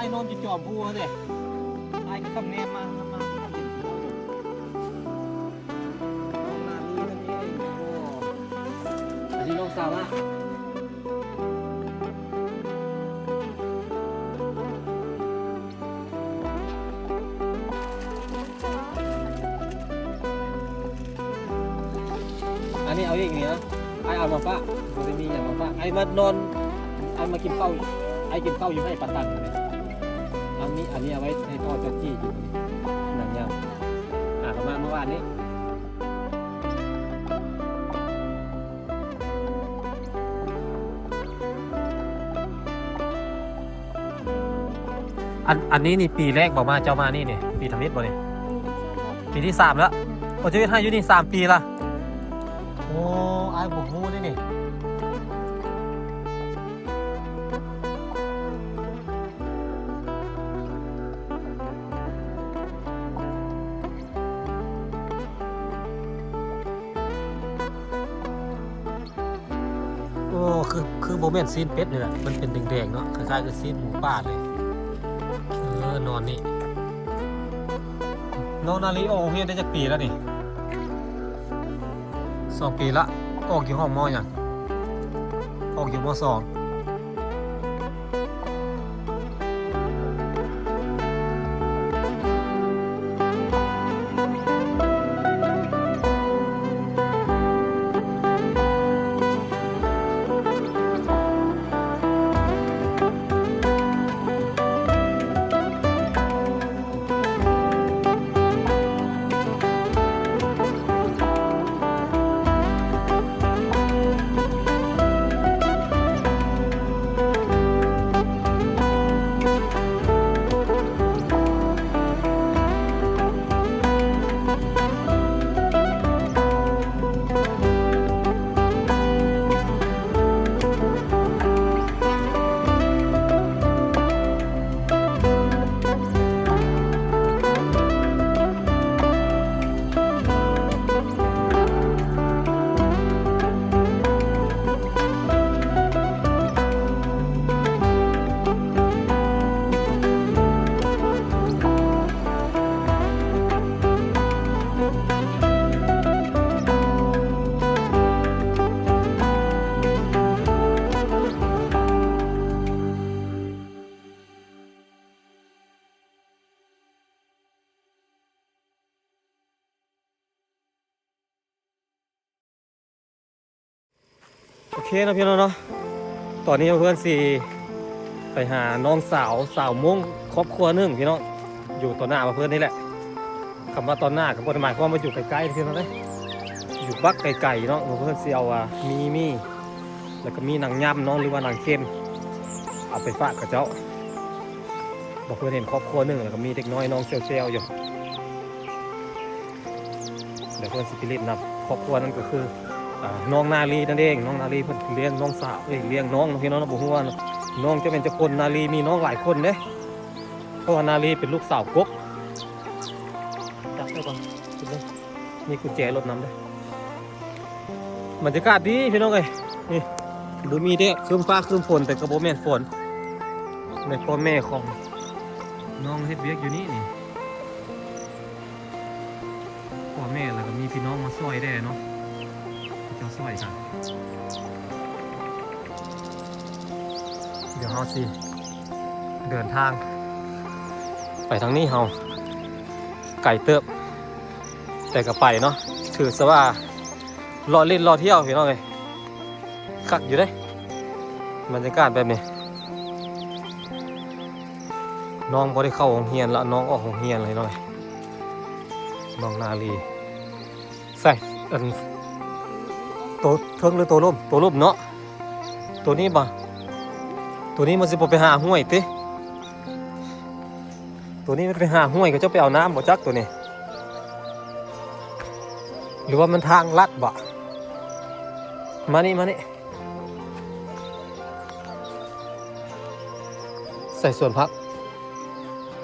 ອ້າຍນອນຢູ່ຈອມພູຫັ້ນເດ້ ອ້າຍກໍຄຳແນມມາ ມາ ມາ ມາເຫັນຜູ້ເວົ້າຢູ່ ນ້ອງນາລີນັ້ນເອງ. ໂອ້ ອັນນີ້ນ້ອງສາວລະ ອັນນີ້ເອົາອີກນີ້ນະ ອ້າຍເອົາມາຝາກ ບໍ່ໄດ້ມີຫຍັງມາຝາກ ອ້າຍມານອນ ອ້າຍມາກິນເຂົ້າ ອ້າຍກິນເຂົ້າຢູ່ໃຫ້ປາຕັນ ອັນນີ້ ອັນນີ້ເອົາໄວ້ໃຫ້ພໍ່ເຈົ້າຈີ່ກິນ ໜັງຍາວ ຫາເຂົ້າມາເມື່ອວານນີ້. ອັນ ອັນນີ້ນີ້ປີແລກບໍ່ ມາ ເຈົ້າມານີ້ນີ້ ປີທຳອິດບໍ່ນີ້? ປີທີສາມແລ້ວ. ໂອ້ ເຈົ້າເຮັດໄຮ່ຢູ່ນີ້ສາມປີລະ? ໂອ້ ອ້າຍບໍ່ຮູ້ເດ້ນີ້. ໂອ້ ຄື ຄືບໍ່ແມ່ນຊີ້ນເປັດນີ້ແຫຼະ ມັນເປັນແດງໆເນາະ ຄ້າຍໆຄືຊີ້ນໝູປ່າເລີຍ. ເອີ ນອນນີ້ ນ້ອງນາລີອອກໂຮງຮຽນໄດ້ຈັກປີແລ້ວນີ້? ສອງປີລະ. ອອກຢູ່ຫ້ອງ ມໍ ຫຍັງ? ອອກຢູ່ ມໍ ສອງ. ໂອເຄເນາະ ພີ່ນ້ອງເນາະ ຕອນນີ້ເພື່ອນຊິໄປຫານ້ອງສາວ ສາວມົ້ງ ຄອບຄົວໜຶ່ງ ພີ່ນ້ອງ ຢູ່ຕໍ່ໜ້າເພື່ອນນີ້ແຫຼະ. ຄຳວ່າຕໍ່ໜ້າກໍບໍ່ໄດ້ໝາຍຄວາມວ່າຢູ່ໃກ້ໆ ພີ່ນ້ອງເອີຍ ຢູ່ບັກໄກໆເນາະ. ເພື່ອນຊິເອົາ ອາ ໝີ່ ໝີ່ ແລ້ວກໍມີໜັງຍຳເນາະ ຫຼືວ່າໜັງເຄັມ ເອົາໄປຝາກເຂົາເຈົ້າ. ເພື່ອນເຫັນຄອບຄົວໜຶ່ງ ແລ້ວກໍມີເດັກນ້ອຍນ້ອງແຊວໆຢູ່. ດຽວເພິ່ນຊິໄປຫຼິ້ນນຳ ຄອບຄົວນັ້ນກໍຄື ອາ ນ້ອງນາລີນັ້ນເອງ. ນ້ອງນາລີເພິ່ນລ້ຽງນ້ອງສາວ ເອີຍ ລ້ຽງນ້ອງເນາະ ພີ່ນ້ອງເນາະ. ບໍ່ຮູ້ວ່ານ້ອງຈະແມ່ນຈັກຄົນ ນາລີມີນ້ອງຫຼາຍຄົນເດ້ ເພາະວ່ານາລີເປັນລູກສາວກົກ. ຈັບໄວ້ກ່ອນ ມີກຸນແຈລົດນຳເດ້. ບັນຍາກາດດີພີ່ນ້ອງເອີຍ ນີ້ ບໍ່ມີແດດ ຄຶ້ມຟ້າຄຶ້ມຝົນ ແຕ່ກໍບໍ່ແມ່ນຝົນ. ແມ່ ພໍ່ແມ່ຂອງນ້ອງເຮັດວຽກຢູ່ນີ້ນີ້ ພໍ່ແມ່ ແລ້ວກໍມີພີ່ນ້ອງມາຊ່ອຍແດ່ເນາະ ເຂົາເຈົ້າຊ່ອຍກັນ. ດຽວເຮົາຊິເດີນທາງໄປທາງນີ້ ເຮົາ ໄກເຕີບ ແຕ່ກໍໄປເນາະ ຖືຊະວ່າ ເລາະຫຼິ້ນເລາະທ່ຽວ ພີ່ນ້ອງເອີຍ ຄັກຢູ່ເດ້ ບັນຍາກາດແບບນີ້. ນ້ອງບໍ່ໄດ້ເຂົ້າໂຮງຮຽນລະ ນ້ອງອອກໂຮງຮຽນເລີຍເນາະ ນ້ອງນາລີ. ໃສ່ ອັນ ໂຕເທິງ ຫຼື ໂຕລຸ່ມ? ໂຕລຸ່ມເນາະ ໂຕນີ້ບໍ່? ໂຕນີ້ມັນຊິບໍ່ໄປຫາຫ້ວຍຕິ? ໂຕນີ້ມັນໄປຫາຫ້ວຍ ເຂົາເຈົ້າໄປເອົານ້ຳບໍ່ຈັກໂຕນີ້ ຫຼືວ່າມັນທາງລັດບໍ່? ມານີ້ ມານີ້ ໃສ່ສວນຜັກ.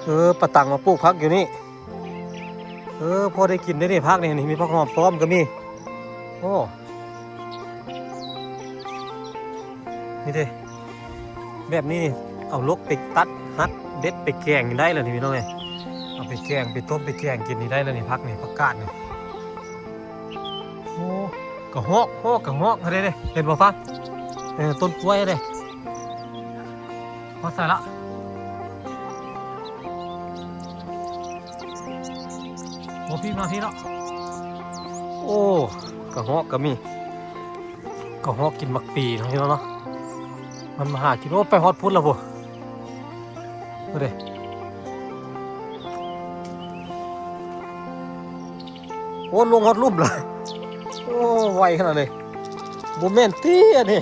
ເອີ ປາຕັງມາປູກຜັກຢູ່ນີ້. ເອີ ພໍໄດ້ກິນເດ້ນີ້ ຜັກນີ້ ນີ້ມີຜັກຫອມປ້ອມກໍມີ. ໂອ້ ນີ້ເດ້ ແບບນີ້ນີ້ ເອົາລົກໄປຕັດ ຕັດເດັດໄປແກງນີ້ໄດ້ແລ້ວນີ້ພີ່ນ້ອງເອີຍ ເອົາໄປແກງ ໄປຕົ້ມ ໄປແກງກິນນີ້ໄດ້ແລ້ວນີ້ ຜັກນີ້ ຜັກກາດນີ້. ໂອ້ ກະຮອກ ໂອ້ ກະຮອກ ເດ້ ເດ້ ເຫັນບໍ່ຟັງ? ເອີ ຕົ້ນກ້ວຍເດ້ ຮອດໃສລະ? ໂອ້ ພີ່ມາພີ່ເນາະ. ໂອ້ ກະຮອກກະມີ ກະຮອກກິນໝາກປີເນາະ ພີ່ນ້ອງເນາະ. ມັນມາຫາກິນ ໂອ້ ໄປຮອດພຸ້ນລະພຸ້ນ. ເບິ່ງເດ້ ໂອ້ ລົງຮອດລຸ່ມລະ. ໂອ້ ໄວຂະໜາດເລີຍ ບໍ່ແມ່ນຕິອັນນີ້.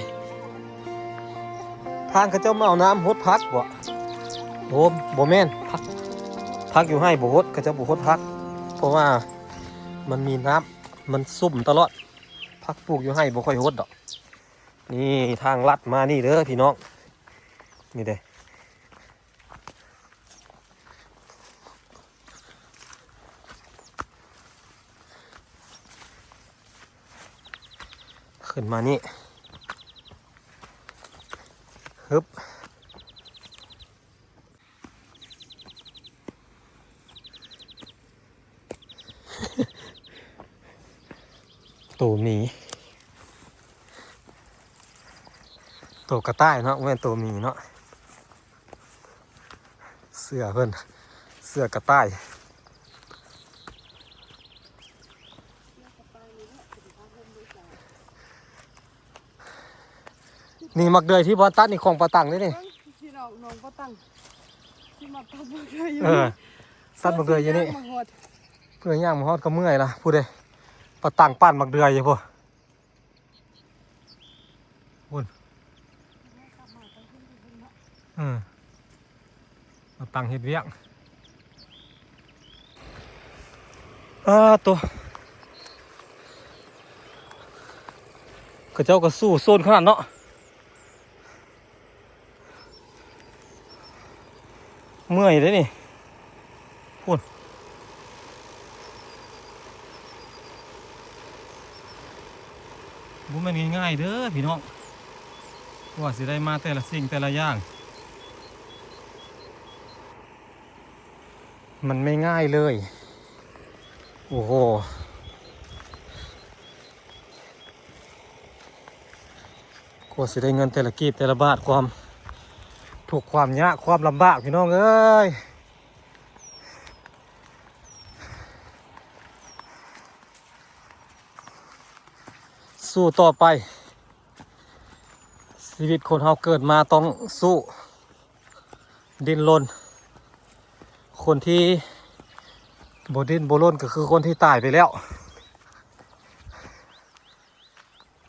ທາງເຂົາເຈົ້າມາເອົານ້ຳຫົດຜັກບໍ? ໂອ້ ບໍ່ແມ່ນ ຜັກ ຜັກຢູ່ໄຮ່ບໍ່ຫົດ ເຂົາເຈົ້າບໍ່ຫົດຜັກ ເພາະວ່າມັນມີນ້ຳ ມັນຊຸ່ມຕະຫຼອດ. ຜັກປູກຢູ່ໄຮ່ບໍ່ຄ່ອຍຫົດດອກ. ນີ້ທາງລັດມານີ້ເດີພີ່ນ້ອງ ນີ້ເດ້. ຂຶ້ນມານີ້ ຮຶບ ໂຕໝີ ໂຕກະຕ່າຍເນາະ ບໍ່ແມ່ນໂຕໝີເນາະ. ເສື້ອເພິ່ນ ເສື້ອກະຕ່າຍ. ນີ້ໝາກເດືອຍທີ່ບ່ອນຕັດນີ້ຂອງປາຕັງເດ້ນີ້. ເບິ່ງ ພີ່ນ້ອງ ນ້ອງປາຕັງ ຊິມາຕັດໝາກເດືອຍຢູ່ ເອີ ຕັດໝາກເດືອຍຢູ່ນີ້. ເພື່ອຍ່າງມາຮອດກໍເມື່ອຍລະ ຜູ້ໃດປາຕັງປານໝາກເດືອຍຢູ່ພຸ້ນ. ພຸ້ນ ເອີ ມາຕັ້ງເຮັດວຽກ. ອາໂຕ ເຂົາເຈົ້າກໍສູ້ຊົນຂະໜາດເນາະ. ເມື່ອຍເດ້ນີ້ ພຸ້ນ ບໍ່ແມ່ນງ່າຍໆເດີພີ່ນ້ອງ ກວ່າຊິໄດ້ມາແຕ່ລະສິ່ງແຕ່ລະຢ່າງ ມັນໄມ່ງ່າຍເລີຍ. ໂອ້ໂຫ ກວ່າຊິໄດ້ເງິນແຕ່ລະກີບແຕ່ລະບາດ ຄວາມທຸກຄວາມຍາກຄວາມລຳບາກ ພີ່ນ້ອງເອີຍ. ສູ້ຕໍ່ໄປ ຊີວິດຄົນເຮົາເກີດມາຕ້ອງສູ້ ດີ້ນລົນ. ຄົນທີ່ບໍ່ດີ້ນບໍ່ລົນກໍຄືຄົນທີ່ຕາຍໄປແລ້ວ.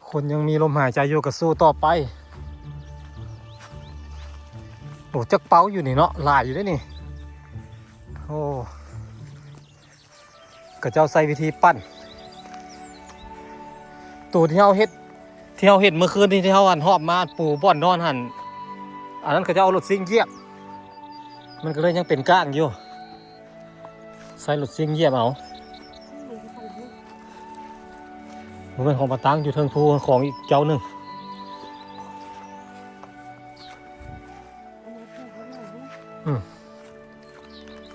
ຄົນຍັງມີລົມຫາຍໃຈຢູ່ກໍສູ້ຕໍ່ໄປ. ໂອ້ ຈັກເປົາຢູ່ນີ້ເນາະ ຫຼາຍຢູ່ເດ້ນີ້. ໂອ້ ເຂົາເຈົ້າໃຊ້ວິທີປັ່ນ ໂຕທີ່ເຮົາເຮັດ ທີ່ເຮົາເຫັນມື້ຄືນນີ້ ທີ່ເຮົາ ອັນ ຫອບມາປູບ່ອນນອນຫັ້ນ ອັນນັ້ນເຂົາເຈົ້າເອົາລົດຊິງຢຽບ ມັນກໍເລີຍຍັງເປັນກ້າງຢູ່. ໃຊ້ລົດຊິງຢຽບເອົາ. ບໍ່ແມ່ນຂອງປາຕັງ ຢູ່ເທິງພູ ຂອງອີກເຈົ້າໜຶ່ງ. ອືມ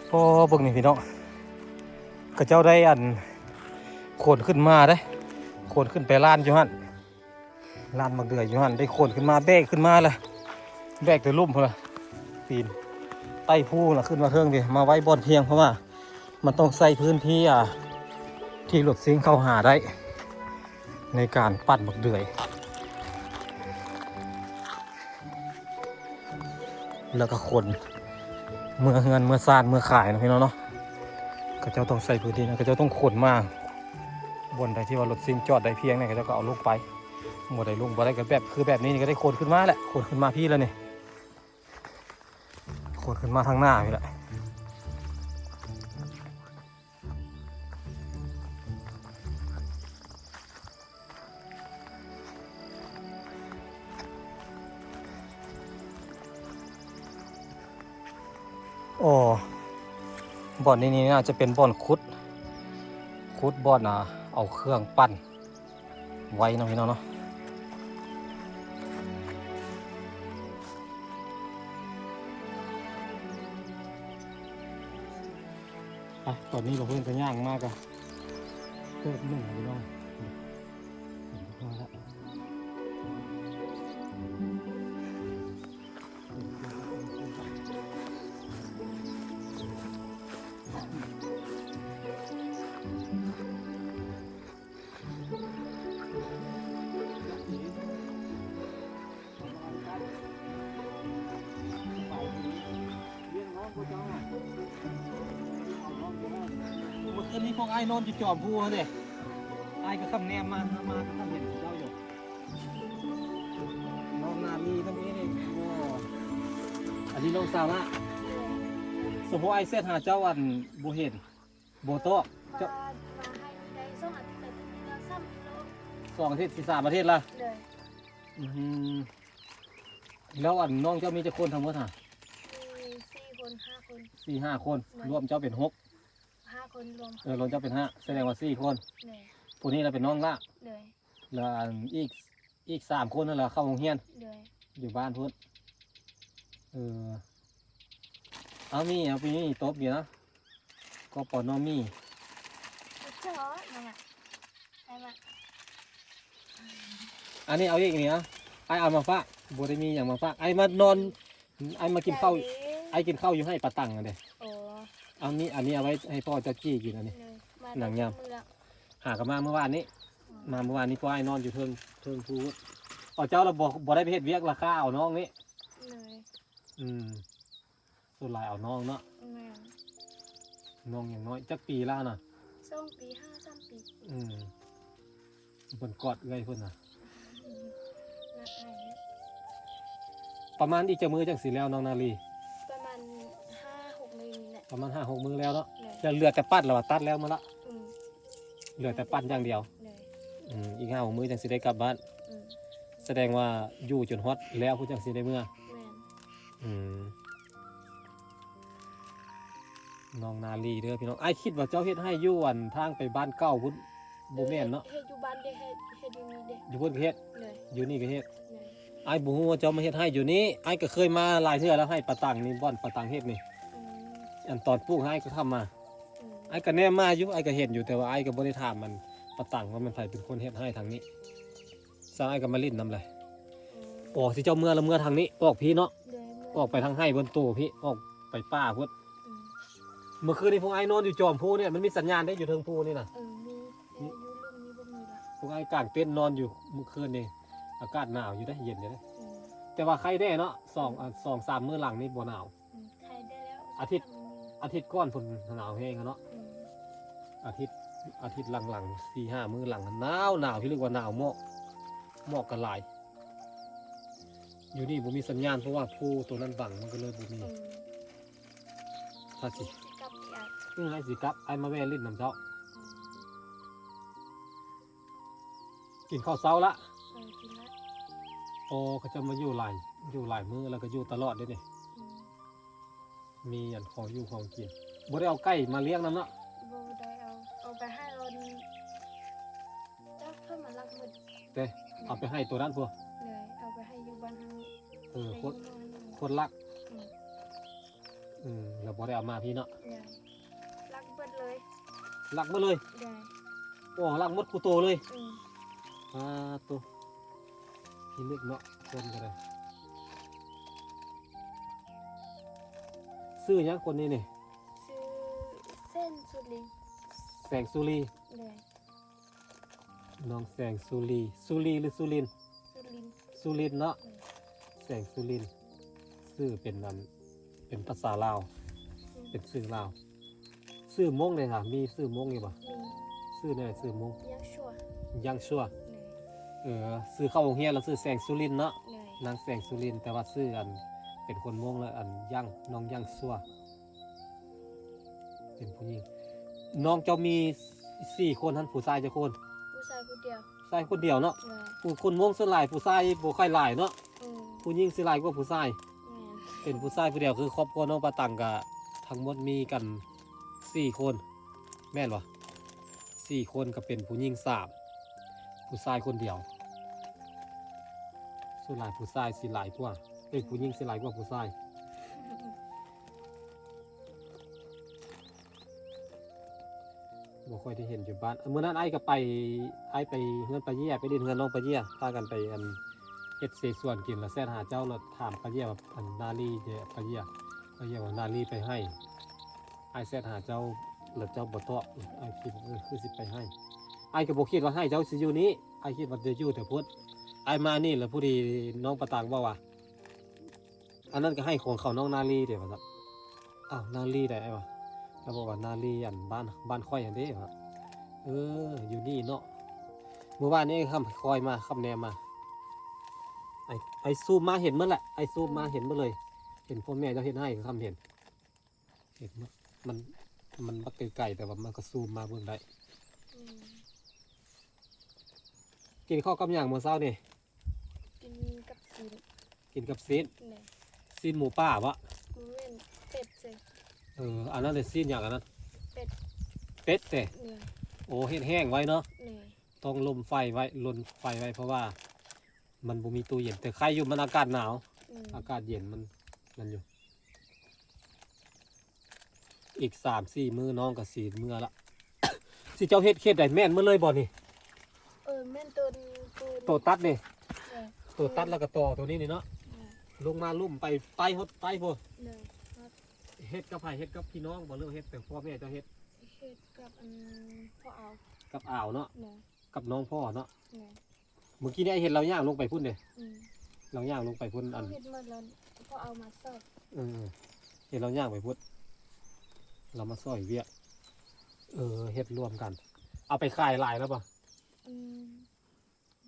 ພໍເບິ່ງນີ້ພີ່ນ້ອງ ເຂົາເຈົ້າໄດ້ ອັນ ຂົນຂຶ້ນມາເດ້ ຂົນຂຶ້ນໄປລານຢູ່ຫັ້ນ. ລານໝາກເດືອຍຢູ່ຫັ້ນ ໄດ້ຂົນຂຶ້ນມາ ແບກຂຶ້ນມາລະ ແບກແຕ່ລຸ່ມພຸ້ນລະ ປີນໄຕ່ພູລະ ຂຶ້ນມາເທິງພີ້ ມາໄວ້ບ່ອນພຽງ ເພາະວ່າມັນຕ້ອງໃຊ້ພື້ນທີ່ ອ່າ ທີ່ລົດຊິງເຂົ້າຫາໄດ້ ໃນການປັ່ນໝາກເດືອຍ ແລ້ວກໍຂົນເມືອເຮືອນເມືອຊານເມືອຂາຍເນາະ ພີ່ນ້ອງເນາະ. ເຂົາເຈົ້າຕ້ອງໃຊ້ພື້ນທີ່ນະ ເຂົາເຈົ້າຕ້ອງຂົນມາ ບ່ອນໃດທີ່ວ່າລົດຊິງຈອດໄດ້ພຽງນີ້ ເຂົາເຈົ້າກໍເອົາລົງໄປ. ບໍ່ໄດ້ລົງ ບໍ່ໄດ້ກໍແບບ ຄືແບບນີ້ນີ້ ກໍໄດ້ຂົນຂຶ້ນມາແຫຼະ ຂົນຂຶ້ນມາພີ້ແລ້ວນີ້ ຂົນຂຶ້ນມາທາງໜ້າພີ້ແຫຼະ. ອໍ ບ່ອນນີ້ນີ້ ອາດຈະເປັນບ່ອນຂຸດ ຂຸດບ່ອນ ອ່າ ເອົາເຄື່ອງປັ່ນໄວ້ເນາະ ພີ່ນ້ອງເນາະ. ໄປ ຕອນນີ້ບ່າວເພິ່ນກໍຍ່າງມາກໍເຕີບໜຶ່ງແລ້ວພີ່ນ້ອງ. ເມື່ອຄືນນີ້ພວກອ້າຍນອນຢູ່ຈອມພູຫັ້ນເດ້ ອ້າຍກໍຄຳແນມມາ ມາກໍຄຳເຫັນເຈົ້າຢູ່ ນ້ອງນາລີນຳເອງ. ໂອ້ ອັນນີ້ນ້ອງສາວລະ ສົມມຸດອ້າຍແຊັດຫາເຈົ້າ ອັນ ບໍ່ເຫັນ ບໍ່ຕອບ ວ່າ ເຈົ້າ ວ່າໃຫ້ໄດ້ສອງອາທິດ ອາທິດໜຶ່ງແລ້ວຊ້ຳອີກລອບ ສອງອາທິດ ສາມອາທິດລະ. ໂດຍ ອືມ ແລ້ວອັນນ້ອງເຈົ້າມີຈັກຄົນທັງໝົດຫະ? ມີສີ່ຄົນ ຫ້າຄົນ ສີ່ຫ້າຄົນ ໂດຍ ລວມເຈົ້າເປັນຫົກ ຫ້າຄົນລວມ ເອີ ລວມເຈົ້າເປັນຫ້າ ສະແດງວ່າສີ່ຄົນ. ໂດຍ ຜູ້ນີ້ລະເປັນນ້ອງລະ. ໂດຍ ລະອັນອີກ ອີກສາມຄົນຫັ້ນລະເຂົ້າໂຮງຮຽນ. ໂດຍ ຢູ່ບ້ານພຸ້ນ. ເອີ ເອົາມີ ເອົາປີນີ້ຕົບຢູ່ນະ ກໍປນມີ. ເຈົ້າ ນັ້ນລະ ໄປມາ ອັນນີ້ເອົາອີກນີ້ ເອົາ ອ້າຍເອົາມາຝາກ ບໍ່ໄດ້ມີຫຍັງມາຝາກ ອ້າຍມານອນ ອ້າຍມາກິນເຂົ້າ ຂອບໃຈເດ້ ອ້າຍກິນເຂົ້າຢູ່ໄຮ່ປາຕັງຫັ້ນເດ້. ໂອ້ ເອົານີ້ ອັນນີ້ເອົາໄວ້ໃຫ້ພໍ່ເຈົ້າຈີ່ກິນ ອັນນີ້ ໂດຍ ມາ ໜັງຍາມ ແຕ່ມື້ລະ ຫາກໍມາມື້ວານນີ້. ອືມ ມາມື້ວານນີ້ ພໍ່ອ້າຍນອນຢູ່ເທິງ ເທິງພູ. ເອົາ ເຈົ້າລະບໍ່ ບໍ່ໄດ້ໄປເຮັດວຽກລະ ຂ້າເອົານ້ອງນີ້. ໂດຍ ອືມ ສ່ວນຫຼາຍເອົານ້ອງເນາະ. ແມ່ນ ນ້ອງຍັງນ້ອຍ ຈັກປີລະນະ? ສອງປີຫ້າ ສາມປີ. ອືມ ເພິ່ນກອດເອື້ອຍເພິ່ນນະ. ປະມານອີກຈັກມື້ຈັ່ງຊິແລ້ວນ້ອງນາລີ? ປະມານຫ້າຫົກມື້ນີ້ແຫຼະ. ປະມານຫ້າຫົກມື້ແລ້ວເນາະ. ໂດຍ ຍັງເຫຼືອແຕ່ປັດລະວ່າຕັດແລ້ວໝົດລະ. ອືມ ເຫຼືອແຕ່ປັດຢ່າງດຽວ. ໂດຍ ອືມ ອີກຫ້າຫົກມື້ຈັ່ງຊິໄດ້ກັບບ້ານ. ອືມ ສະແດງວ່າຢູ່ຈົນຮອດແລ້ວພຸ້ນຈັ່ງຊິໄດ້ເມືອ. ແມ່ນ ອືມ ນ້ອງນາລີເດີພີ່ນ້ອງ. ອ້າຍຄິດວ່າເຈົ້າເຮັດໄຮ່ຢູ່ອັນທາງໄປບ້ານເກົ່າພຸ້ນ ບໍ່ແມ່ນເນາະ? ເຮັດ ເຮັດຢູ່ບ້ານເດ້ ເຮັດ ເຮັດຢູ່ນີ້ເດ້. ຢູ່ພຸ້ນກໍເຮັດ? ໂດຍ ຢູ່ນີ້ກໍເຮັດ. ໂດຍ ອ້າຍບໍ່ຮູ້ວ່າເຈົ້າມາເຮັດໄຮ່ຢູ່ນີ້. ອ້າຍກໍເຄີຍມາຫຼາຍເທື່ອແລ້ວ ໄຮ່ປາຕັງນີ້ ບ່ອນປາຕັງເຮັດນີ້. ອືມ ອັນຕອນປູກອ້າຍກໍເຂົ້າມາ. ອືມ ອ້າຍກໍແນມມາຢູ່ ອ້າຍກໍເຫັນຢູ່ ແຕ່ວ່າອ້າຍກໍບໍ່ໄດ້ຖາມມັນປາຕັງວ່າແມ່ນໃຜເປັນຄົນເຮັດໄຮ່ທາງນີ້. ສາວອ້າຍກໍມາຫຼິ້ນນຳແຫຼະ. ອືມ ອໍ ຊິເຈົ້າເມືອລະເມືອທາງນີ້ ອອກພີ້ເນາະ. ໂດຍ ເມືອ ອອກໄປທາງໄຮ່ເພິ່ນໂຕພີ້ ອອກໄປປ່າພຸ້ນ. ອືມ ເມື່ອຄືນນີ້ພວກອ້າຍນອນຢູ່ຈອມພູນີ້ ມັນມີສັນຍານເດ້ ຢູ່ເທິງພູນີ້ນະ. ເອີ ມີ ແຕ່ຢູ່ລຸ່ມນີ້ບໍ່ມີລະ. ພວກອ້າຍກາງເຕັນນອນຢູ່ເມື່ອຄືນນີ້ ອາກາດໜາວຢູ່ເດ້ ເຢັນຢູ່ເດ້. ອືມ ແຕ່ວ່າໄຄແດ່ເນາະ ສອງ ອືມ ສອງສາມມື້ຫຼັງນີ້ບໍ່ໜາວ. ອືມ ໄຄໄດ້ແລ້ວ ອາທິດ ອາທິດກ່ອນພຸ້ນໜາວແຮງເນາະ. ອືມ ອາທິດ ອາທິດຫຼັງໆ ສີ່ຫ້າມື້ຫຼັງໜາວ ໜາວທີ່ເລີຍວ່າໜາວ ໝອກ ໝອກກໍຫຼາຍ. ຢູ່ນີ້ບໍ່ມີສັນຍານ ເພາະວ່າພູໂຕນັ້ນບັງ ມັນກໍເລີຍບໍ່ມີ. ອືມ ຖ້າຊິ ຊິກັບຕິອ້າຍ? ອືມ ອ້າຍຊິກັບ ອ້າຍມາແວ່ຫຼິ້ນນຳເຈົ້າ. ອືມ ກິນເຂົ້າເຊົ້າລະ? ເອີ ກິນລະ. ອໍ ເຂົາເຈົ້າມາຢູ່ຫຼາຍ ຢູ່ຫຼາຍມື້ແລ້ວກໍຢູ່ຕະຫຼອດເດ້ນີ້. ອືມ ມີອັນຂອງຢູ່ຂອງກິນ. ບໍ່ໄດ້ເອົາໄກ່ມາລ້ຽງນຳເນາະ? ບໍ່ໄດ້ເອົາ ເອົາໄປໃຫ້ອັນ ຈັກເພິ່ນມາລັກໝົດເດ້. ເອົາໄປໃຫ້ໂຕນັ້ນພຸ້ນ? ໂດຍ ເອົາໄປໃຫ້ຢູ່ບ້ານເຮົາ. ເອີ ຄົນ ຄົນລັກ. ອືມ ອືມ ແລ້ວບໍ່ໄດ້ເອົາມາພີ້ເນາະ? ໂດຍ ລັກເບິດເລີຍ. ລັກເບິດເລີຍ? ໂດຍ ໂອ້ ລັກໝົດຄູ່ໂຕເລີຍ? ອືມ ອາ ໂຕ ພິລຶກເນາະ ຄົນກໍໄດ້. ຊື່ຫຍັງຄົນນີ້ນີ້? ຊື່ແສງສຸລີ. ແສງສຸລີ. ໂດຍ ນ້ອງແສງສຸລີ ສຸລີ ຫຼື ສຸລິນ? ສຸລິນ. ສຸລິນເນາະ. ອືມ ແສງສຸລິນ ຊື່ເປັນອັນ ເປັນພາສາລາວ. ອືມ ເປັນຊື່ລາວ. ຊື່ມົ້ງເດຫະ ມີຊື່ມົ້ງຢູ່ບໍ່? ມີ. ຊື່ແນວໃດຊື່ມົ້ງ? ຍັງຊົ່ວ. ຍັງຊົ່ວ. ໂດຍ ເອີ ຊື່ເຂົ້າໂຮງຮຽນລະຊື່ແສງສຸລິນເນາະ. ໂດຍ ນາງແສງສຸລິນ ແຕ່ວ່າຊື່ອັນ ເປັນຄົນມົ້ງລະອັນ ຍັງ ນ້ອງຍັງຊົ່ວ. ເປັນຜູ້ຍິງ. ນ້ອງເຈົ້າມີສີ່ຄົນຫັ້ນ ຜູ້ຊາຍຈັກຄົນ? ຜູ້ຊາຍຜູ້ດຽວ. ຊາຍຄົນດຽວເນາະ. ໂດຍ ຜູ້ຄົນມົ້ງສ່ວນຫຼາຍຜູ້ຊາຍບໍ່ຄ່ອຍຫຼາຍເນາະ. ອືມ ຜູ້ຍິງຊິຫຼາຍກວ່າຜູ້ຊາຍ. ແມ່ນ ເປັນຜູ້ຊາຍຜູ້ດຽວ ຄືຄອບຄົວນ້ອງປາຕັງກະທັງໝົດມີກັນສີ່ຄົນ ແມ່ນບໍ່? ສີ່ຄົນ ກະເປັນຜູ້ຍິງສາມ ຜູ້ຊາຍຄົນດຽວ. ສ່ວນຫຼາຍຜູ້ຊາຍຊິຫຼາຍກວ່າ ເອີຍ ຜູ້ຍິງຊິຫຼາຍກວ່າຜູ້ຊາຍ. ບໍ່ຄ່ອຍໄດ້ເຫັນຢູ່ບ້ານ. ມື້ນັ້ນອ້າຍກໍໄປ ອ້າຍໄປເຮືອນປ້າເຢ້ຍ ໄປຫຼິ້ນເຮືອນນ້ອງປ້າເຢ້ຍ ພາກັນໄປ ອັນ ເຮັດເສສວນກິນ ແລ້ວແຊັດຫາເຈົ້າ ແລ້ວຖາມປ້າເຢ້ຍວ່າ ອັນ ນາລີເດ ປ້າເຢ້ຍ ປ້າເຢ້ຍວ່າ ນາລີໄປໄຮ່. ອ້າຍແຊັດຫາເຈົ້າ ແລ້ວເຈົ້າບໍ່ຕອບ. ອ້າຍຄິດວ່າ ເອີ ຄືຊິໄປໄຮ່. ອ້າຍກໍບໍ່ຄິດວ່າໄຮ່ເຈົ້າຊິຢູ່ນີ້ ອ້າຍຄິດວ່າຈະຢູ່ແຖວພຸ້ນ. ອ້າຍມານີ້ ແລ້ວພໍດີນ້ອງປະຕັງເວົ້າວ່າ ອັນນັ້ນກໍໄຮ່ຂອງເຂົານ້ອງນາລີເດ ວ່າຊັ້ນ. ອ້າວ ນາລີໃດອ້າຍວ່າ? ລາວບອກວ່າ ນາລີ ອັນ ບ້ານ ບ້ານຂ້ອຍຫັ້ນເດ ວ່າ. ເອີ ຢູ່ນີ້ເນາະ. ມື້ວານນີ້ຄ່ຳຄອຍມາ ຄ່ຳແນມມາ ໄອ້ ໄອ້ຊູມມາເຫັນໝົດແຫຼະ ໄອ້ຊູມມາເຫັນໝົດເລີຍ ເຫັນພໍ່ແມ່ເຈົ້າເຮັດໄຮ່ ຄ່ຳເຫັນ ເຫັນໝົດ. ມັນ ມັນບັກໄກໆ ແຕ່ວ່າມັນກໍຊູມມາເບິ່ງໄດ້. ອືມ ກິນເຂົ້າກັບຫຍັງມື້ເຊົ້ານີ້? ກິນກັບຊີ້ນ. ກິນກັບຊີ້ນ? ແມ່ນ. ຊີ້ນໝູປ່າບໍ? ບໍ່ແມ່ນ ເປັດເຊີ. ເອີ ອັນນັ້ນແຫຼະ ຊີ້ນຫຍັງອັນນັ້ນ? ເປັດ. ເປັດເຕ? ແມ່ນ. ໂອ້ ເຮັດແຫ້ງໄວ້ເນາະ. ແມ່ນ. ຕ້ອງລົມໄຟໄວ້ ລົນໄຟໄວ້ ເພາະວ່າມັນບໍ່ມີຕູ້ເຢັນ. ແຕ່ໄຄຢູ່ ມັນອາກາດໜາວ. ອືມ ອາກາດເຢັນ ມັນ ນັ້ນຢູ່. ອີກສາມສີ່ມື້ນ້ອງກໍຊິເມືອລະ. ຊິເຈົ້າເຮັດເຂດໃດ ແມ່ນໝົດເລີຍບໍ່ນີ້? ເອີ ແມ່ນ ໂຕ ໂຕ ໂຕຕັດນີ້. ເອີ ໂຕຕັດແລ້ວກໍຕໍ່ໂຕນີ້ນີ້ເນາະ. ເອີ ລົງມາລຸ່ມໄປ ໄປຮອດໃຕ້ພຸ້ນ. ເອີ ເຮັດກັບໃຜ? ເຮັດກັບພີ່ນ້ອງບໍ່ ຫຼືເຮັດແຕ່ພໍ່ແມ່ເຈົ້າເຮັດ? ເຮັດກັບ ອັນ ພໍ່ອາວ. ກັບອາວເນາະ. ເອີ ກັບນ້ອງພໍ່ເນາະ. ເອີ ມື້ກີ້ນີ້ເຫັນລາວຍ່າງລົງໄປພຸ້ນເດ້. ອືມ ລາວຍ່າງລົງໄປພຸ້ນ ອັນ ເຮັດໝົດແລ້ວ ພໍເອົາມາຊ່ອຍ. ເອີ ເຫັນລາວຍ່າງໄປພຸ້ນ ລາວມາຊ່ອຍວຽກ. ເອີ ເຮັດລວມກັນ. ເອົາໄປຂາຍຫຼາຍແລ້ວບໍ່? ອືມ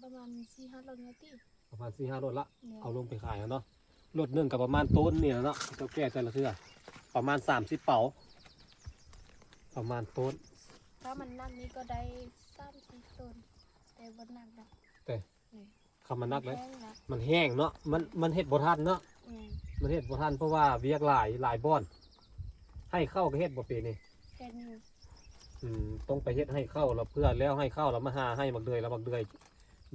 ປະມານສີ່ຫ້າລົດແລ້ວຕິ. ປະມານສີ່ຫ້າລົດລະ. ເອີ ເອົາລົງໄປຂາຍແລ້ວເນາະ. ລົດໜຶ່ງກໍປະມານໂຕນນີ້ແຫຼະເນາະ ເຈົ້າແກ່ແຕ່ລະເທື່ອ ປະມານສາມສິບເປົາ ປະມານໂຕນ. ຖ້າມັນໜັກນີ້ກໍໄດ້ສາມສີ່ໂຕນ ແຕ່ບໍ່ໜັກດອກ. ແຕ່ ນີ້ ຄັນມັນໜັກເດ້ ມັນແຮງນະ ມັນແຮງເນາະ ມັນ ມັນເຮັດບໍ່ທັນເນາະ. ແມ່ນ. ມັນເຮັດບໍ່ທັນ ເພາະວ່າວຽກຫຼາຍ ຫຼາຍບ່ອນ. ໄຮ່ເຂົ້າກໍເຮັດບໍ່ປີນີ້? ເຮັດຢູ່. ອືມ ຕ້ອງໄປເຮັດໄຮ່ເຂົ້າລະ ເພື່ອແລ້ວໄຮ່ເຂົ້າລະ ມາຫາໄຮ່ໝາກເດືອຍລະ ໝາກເດືອຍ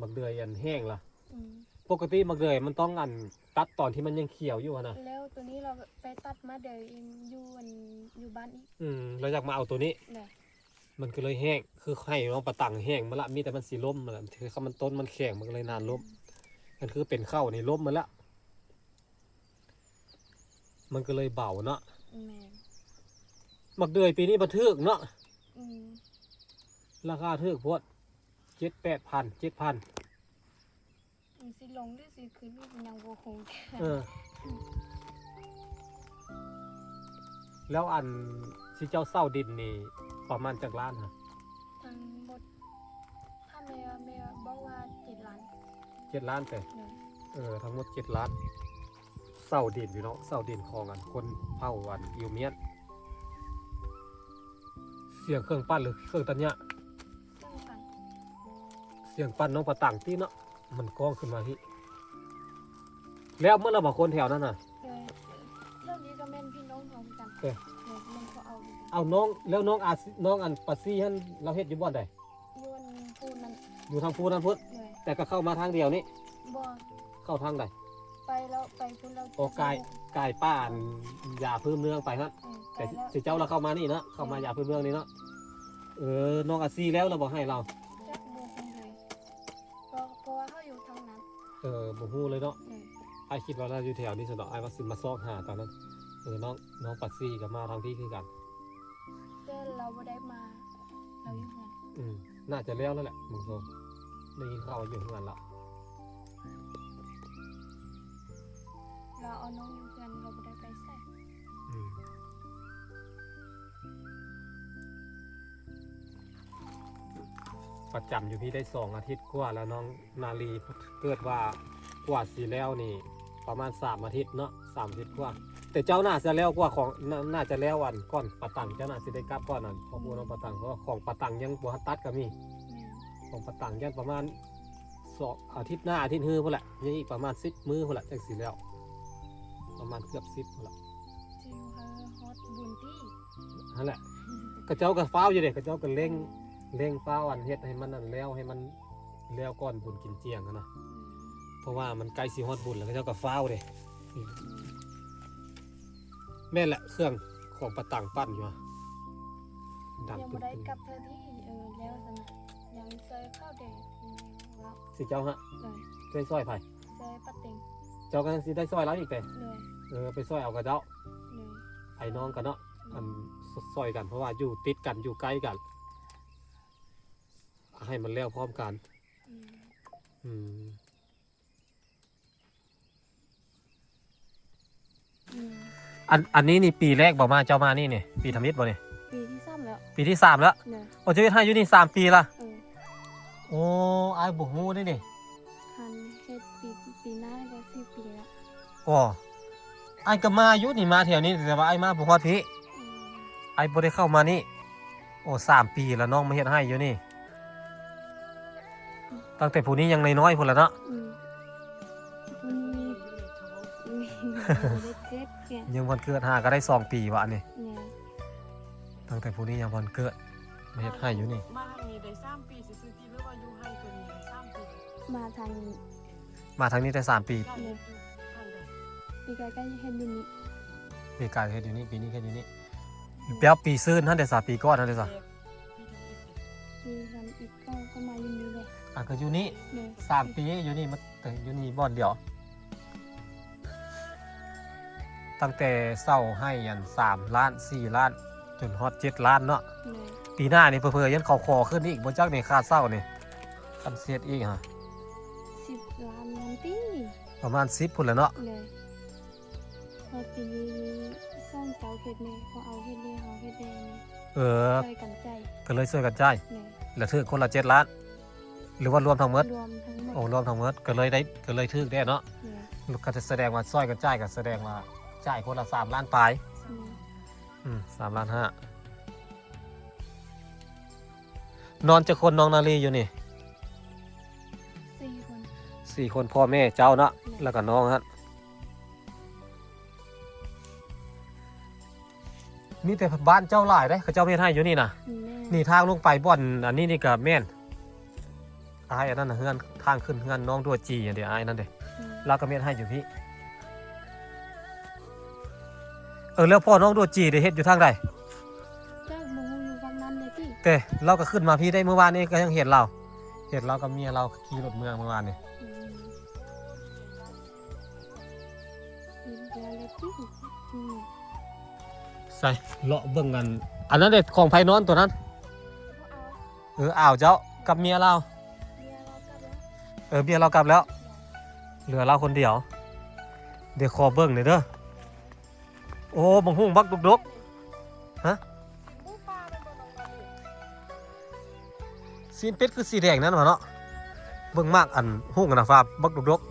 ໝາກເດືອຍອັນແຫ້ງລະ. ອືມ ປົກກະຕິໝາກເດືອຍມັນຕ້ອງ ອັນ ຕັດຕອນທີ່ມັນຍັງຂຽວຢູ່ຫັ້ນນະ. ແລ້ວໂຕນີ້ລາວໄປຕັດມາເດີຢູ່ ອັນ ຢູ່ບ້ານອີກ. ອືມ ລາວຢາກມາເອົາໂຕນີ້. ແມ່ນ. ມັນກໍເລີຍແຫ້ງ ຄືໄຮ່ນ້ອງປະຕັງແຫ້ງໝົດລະ ມີແຕ່ມັນຊິລົ້ມໝົດລະ ຄືຄັນມັນຕົ້ນມັນແຂງ ມັນກໍເລີຍນານລົ້ມ. ອືມ ຄັນຄືເປັນເຂົ້ານີ້ລົ້ມໝົດລະ ມັນກໍເລີຍເບົາເນາະ. ແມ່ນ. ໝາກເດືອຍປີນີ້ບໍ່ຖືກເນາະ. ອືມ ລາຄາຖືກໂພດ ເຈັດແປດພັນ ເຈັດພັນ. ມັນຊິລົງຫຼືຊິຂຶ້ນ ຍັງບໍ່ຮູ້. ເອີ ແລ້ວອັນ ຊິເຈົ້າເຊົ່າດິນນີ້ປະມານຈັກລ້ານຫະ? ທັງໝົດ ຖ້າແມ່ ແມ່ບອກວ່າເຈັດລ້ານ. ເຈັດລ້ານເຕ? ໂດຍ. ເອີ ທັງໝົດເຈັດລ້ານ ເຊົ່າດິນພີ່ນ້ອງ ເຊົ່າດິນຂອງອັນຄົນເຜົ່າອັນອິວມຽນ. ສຽງເຄື່ອງປັ້ນ ຫຼື ເຄື່ອງຕັດຫຍ້າ? ເຄື່ອງປັ້ນ. ສຽງປັ້ນນ້ອງປະຕັງຕິເນາະ ມັນກ້ອງຂຶ້ນມາພີ້. ແລ້ວເໝິດລະບໍ່ ຄົນແຖວນັ້ນນະ? ເອີ ແຖວນີ້ກໍແມ່ນພີ່ນ້ອງເຮົາຄືກັນ. ເອີ ແມ່ນ ແມ່ນເຂົາເອົາຄືກັນ. ເອົານ້ອງ ແລ້ວນ້ອງອາຊີ ນ້ອງອັນປາຊີຫັ້ນ ລາວເຮັດຢູ່ບ່ອນໃດ? ຢູ່ອັນພູນັ້ນ ຢູ່ທາງພູນັ້ນພຸ້ນ. ໂດຍ. ແຕ່ກໍເຂົ້າມາທາງດຽວນີ້? ບໍ່. ເຂົ້າທາງໃດ? ໄປແລ້ວ ໄປພຸ້ນແລ້ວ. ໂອ້ ກາຍ ກາຍປ່າອັນຢາພື້ນເມືອງໄປຫັ້ນ. ເອີ ແຕ່ຊິເຈົ້າລະເຂົ້າມານີ້ເນາະ ເຂົ້າມາຢາພື້ນເມືອງນີ້ເນາະ. ເອີ ນ້ອງອາຊີແລ້ວລະບໍ່ໃຫ້ລາວ? ຈັກບໍ່ຮູ້ເລີຍ ເພາະ ເພາະວ່າເຮົາຢູ່ທາງນັ້ນ. ເອີ ບໍ່ຮູ້ເລີຍເນາະ. ເອີ ອ້າຍຄິດວ່າລາວຢູ່ແຖວນີ້ຊັ້ນດອກ ອ້າຍວ່າຊິມາຊອກຫາຕອນນັ້ນ. ເອີ ນ້ອງ ນ້ອງປາຊີກໍມາທາງພີ້ຄືກັນ. ແຕ່ລາວບໍ່ໄດ້ມາ ລາວຢູ່ເຮືອນ. ອືມ ໜ້າຈະແລ້ວແລ້ວແຫຼະ ເບິ່ງຊົງ ໄດ້ຍິນຂ່າວວ່າຢູ່ເຮືອນລະ. ລາວເອົານ້ອງຢູ່ເຮືອນ ລາວບໍ່ໄດ້ໄປໃສ. ອືມ ປະຈຳຢູ່ພີ້ໄດ້ສອງອາທິດກວ່າແລ້ວ ນ້ອງນາລີ. ເກີດວ່າ ກວ່າຊິແລ້ວນີ້ປະມານສາມອາທິດເນາະ ສາມອາທິດກວ່າ. ແຕ່ເຈົ້າໜ້າຈະແລ້ວກວ່າຂອງ ໜ້າ ໜ້າຈະແລ້ວອັນກ່ອນປະຕັງ ເຈົ້າໜ້າຊິໄດ້ກັບກ່ອນອັນຄອບຄົວນ້ອງປະຕັງ ເພາະວ່າຂອງປະຕັງຍັງບໍ່ທັນຕັດກໍມີ. ແມ່ນ. ຂອງປະຕັງຍັງປະມານສອງອາທິດໜ້າ ອາທິດຮືພຸ້ນແຫຼະ ຍັງອີກປະມານສິບມື້ພຸ້ນແຫຼະ ຈັ່ງຊິແລ້ວ ປະມານເກືອບສິບພຸ້ນລະ. ຊິຢູ່ໃຫ້ຮອດບຸນຕິ. ຫັ້ນແຫຼະ ເຂົາເຈົ້າກໍຟ້າວຢູ່ເດ້ ເຂົາເຈົ້າກໍເລັ່ງ ເລັ່ງຟ້າວອັນເຮັດໃຫ້ມັນອັນແລ້ວ ໃຫ້ມັນແລ້ວກ່ອນບຸນກິນຈຽງຫັ້ນນະ. ອືມ ເພາະວ່າມັນໃກ້ຊິຮອດບຸນແລ້ວ ເຂົາເຈົ້າກໍຟ້າວເດ້. ແມ່ນແຫຼະ ເຄື່ອງຂອງປະຕັງປັ່ນຢູ່ຫະ. ຍັງບໍ່ໄດ້ກັບເທື່ອທີ່ ເອີ ແລ້ວຊັ້ນນະ ຍັງຊ່ອຍເຂົາແດ່ ເວົ້າ ຊິເຈົ້າຫະ? ໂດຍ ຊ່ອຍ ຊ່ອຍໃຜ? ຊ່ອຍປ້າເຕັງ. ເຈົ້າກໍຍັງຊິໄດ້ຊ່ອຍລາວອີກເຕ? ໂດຍ ເອີ ໄປຊ່ອຍເອົາກັບເຈົ້າ. ໂດຍ ອ້າຍນ້ອງກັນເນາະ. ໂດຍ ອັນ ຊ່ອຍກັນ ເພາະວ່າຢູ່ຕິດກັນ ຢູ່ໃກ້ກັນ ໃຫ້ມັນແລ້ວພ້ອມກັນ. ອືມ ອືມ ອືມ ອັນ ອັນນີ້ນີ້ປີແລກບໍ່ມາ ເຈົ້າມານີ້ນີ້ ປີທຳອິດບໍ່ນີ້? ປີທີສາມແລ້ວ. ປີທີສາມແລ້ວ? ໂດຍ ໂອ້ ເຈົ້າເຮັດໄຮ່ຢູ່ນີ້ສາມປີລະ? ເອີ ໂອ້ ອ້າຍບໍ່ຮູ້ເດ້ນີ້. ຄັນເຮັດປີ ປີໜ້າກໍສີ່ປີແລ້ວ. ອໍ ອ້າຍກໍມາຢູ່ນີ້ ມາແຖວນີ້ ແຕ່ວ່າອ້າຍມາບໍ່ຮອດພີ້. ອືມ ອ້າຍບໍ່ໄດ້ເຂົ້າມານີ້. ໂອ້ ສາມປີແລ້ວນ້ອງມາເຮັດໄຮ່ຢູ່ນີ້. ຕັ້ງແຕ່ຜູ້ນີ້ຍັງນ້ອຍໆພຸ້ນລະເນາະ. ອືມ ຜູ້ນີ້ ອືມ ຍັງບໍ່ທັນເກີດ ຫາກໍໄດ້ສອງປີວະນີ້. ແມ່ນ ຕັ້ງແຕ່ຜູ້ນີ້ຍັງບໍ່ທັນເກີດ ມາເຮັດໄຮ່ຢູ່ນີ້. ມາທາງນີ້ໄດ້ສາມປີຊື່ໆຕິ ຫຼືວ່າຢູ່ໄຮ່ຕົວນີ້ໄດ້ສາມປີ? ມາທາງນີ້ ມາທາງນີ້ໄດ້ສາມປີ. ແມ່ນ ປີກາຍກໍເຮັດຢູ່ນີ້ ປີກາຍເຮັດຢູ່ນີ້ ປີນີ້ເຮັດຢູ່ນີ້. ແລ້ວປີຊືນຫັ້ນເດຊະ ປີກ່ອນຫັ້ນເດຊະ? ປີທຳອິດກໍ ກໍມາຢູ່ນີ້ແຫຼະ. ອ່າ ກໍຢູ່ນີ້ ແມ່ນ ສາມປີຢູ່ນີ້ ມາຢູ່ນີ້ບ່ອນດຽວ. ຕັ້ງແຕ່ເຊົ່າໄຮ່ອັນສາມລ້ານ ສີ່ລ້ານ ຈົນຮອດເຈັດລ້ານເນາະ. ແມ່ນ ປີໜ້ານີ້ເຜີໆຍັງເຂົາຂໍຂຶ້ນອີກບໍ່ຈັກນີ້ ຄ່າເຊົ່ານີ້ ຄັນຊິເຮັດອີກຫະ ສິບລ້ານຫັ້ນຕິ. ປະມານສິບພຸ້ນແຫຼະເນາະ. ແມ່ນ ເພາະປີນີ້ມີສອງເຈົ້າເຮັດແດ່ ເຂົາເອົາເຮັດແດ່ ເຮົາເຮັດແດ່. ເອີ ຊ່ອຍກັນຈ່າຍ ກໍເລີຍຊ່ອຍກັນຈ່າຍ. ແມ່ນ ແລ້ວຖືກຄົນລະເຈັດລ້ານ ຫຼືວ່າລວມທັງໝົດ? ລວມທັງໝົດ. ໂອ້ ລວມທັງໝົດ ກໍເລີຍໄດ້ ກໍເລີຍຖືກແດ່ເນາະ. ແມ່ນ ກໍສະແດງວ່າຊ່ອຍກັນຈ່າຍ ກໍສະແດງວ່າຈ່າຍຄົນລະສາມລ້ານປາຍ. ແມ່ນ ອືມ ສາມລ້ານຫ້າ. ນອນຈັກຄົນນ້ອງນາລີຢູ່ນີ້? ສີ່ຄົນ ສີ່ຄົນ ພໍ່ແມ່ເຈົ້າເນາະ. ແມ່ນ ແລ້ວກໍນ້ອງຫັ້ນ. ມີແຕ່ບ້ານເຈົ້າຫຼາຍເດ້ ເຂົາເຈົ້າເຮັດໄຮ່ຢູ່ນີ້ນະ. ແມ່ນ ນີ້ທາງລົງໄປບ່ອນອັນນີ້ນີ້ກໍແມ່ນ ອ້າຍອັນນັ້ນນະ ເຮືອນ ທາງຂຶ້ນເຮືອນນ້ອງດວງຈີຫັ້ນເດ ອ້າຍນັ້ນເດ. ອືມ ລາວກໍເຮັດໄຮ່ຢູ່ພີ້. ເອີ ແລ້ວພໍ່ນ້ອງດວງຈີໄດ້ເຮັດຢູ່ທາງໃດ? ຈັກບໍ່ຮູ້ ຢູ່ຝັ່ງນັ້ນເດຕິ. ແຕ່ລາວກໍຂຶ້ນມາພີ້ໄດ້ ມື້ວານນີ້ກໍຍັງເຫັນລາວ ເຫັນລາວກັບເມຍລາວຂີ່ລົດເມືອມື້ວານນີ້. ອືມ ໃສ່ ເລາະເບິ່ງອັນ ອັນນັ້ນເດ ຂອງໃຜນອນຕົວນັ້ນ? ເອີ ອ້າວ ເຈົ້າກັບເມຍລາວ. ເອີ ເມຍລາວກັບແລ້ວ ເຫຼືອລາວຄົນດຽວ. ດຽວຂໍເບິ່ງແດ່ເດີ. ໂອ້ ບັກຫຸ່ງບັກດົກໆ. ຮະ? ຊີ້ນເປັດຄືສີແດງນັ້ນຫວາເນາະ. ເບິ່ງໝາກອັນຫຸ່ງຫັ້ນນະ ຟ້າບັກດົກໆ.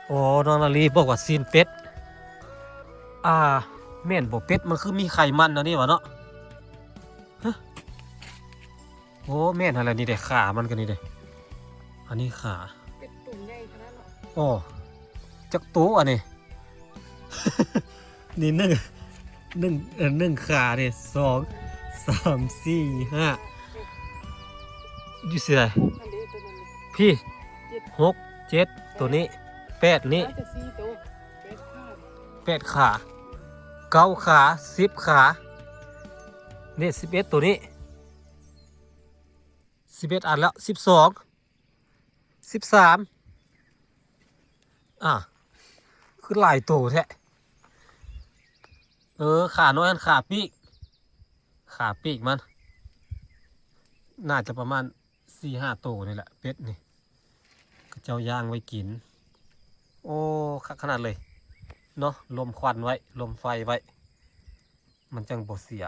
ໂອ້ ນ້ອງນາລີບອກວ່າຊີ້ນເປັດ. ອ່າ ແມ່ນບໍ່ ເປັດມັນຄືມີໄຂມັນອັນນີ້ຫວາເນາະ. ຮະ? ໂອ້ ແມ່ນຫັ້ນແຫຼະ ນີ້ເດ້ ຂາມັນກໍນີ້ເດ້ ອັນນີ້ຂາ. ເປັດໂຕໃຫຍ່ຂະໜາດເນາະ. ໂອ້ ຈັກໂຕອັນນີ້? ນີ້ໜຶ່ງ ໜຶ່ງ ເອີ ໜຶ່ງຂານີ້ ສອງ ສາມ ສີ່ ຫ້າ ຢູ່ໃສ? ອັນເດ ໂຕນັ້ນເດ ພີ້ ເຈັດ ຫົກ ເຈັດ ໂຕນີ້ ແປດນີ້ ໜ້າຈະສີ່ໂຕ ແປດຂາ ແປດຂາ ເກົ້າຂາ ສິບຂາ ນີ້ ສິບເອັດ ໂຕນີ້ ສິບເອັດ ອັນແລ້ວ ສິບສອງ ສິບສາມ ອ່າ ຄືຫຼາຍໂຕແທ້. ເອີ ຂານ້ອຍຫັ້ນ ຂາປີກ ຂາປີກມັນ ໜ້າຈະປະມານສີ່ຫ້າໂຕນີ້ແຫຼະ ເປັດນີ້ ເຂົາເຈົ້າຍ່າງໄວ້ກິນ. ໂອ້ ຄັກຂະໜາດເລີຍເນາະ ລົມຄວັນໄວ້ ລົມໄຟໄວ້ ມັນຈັ່ງບໍ່ເສຍ.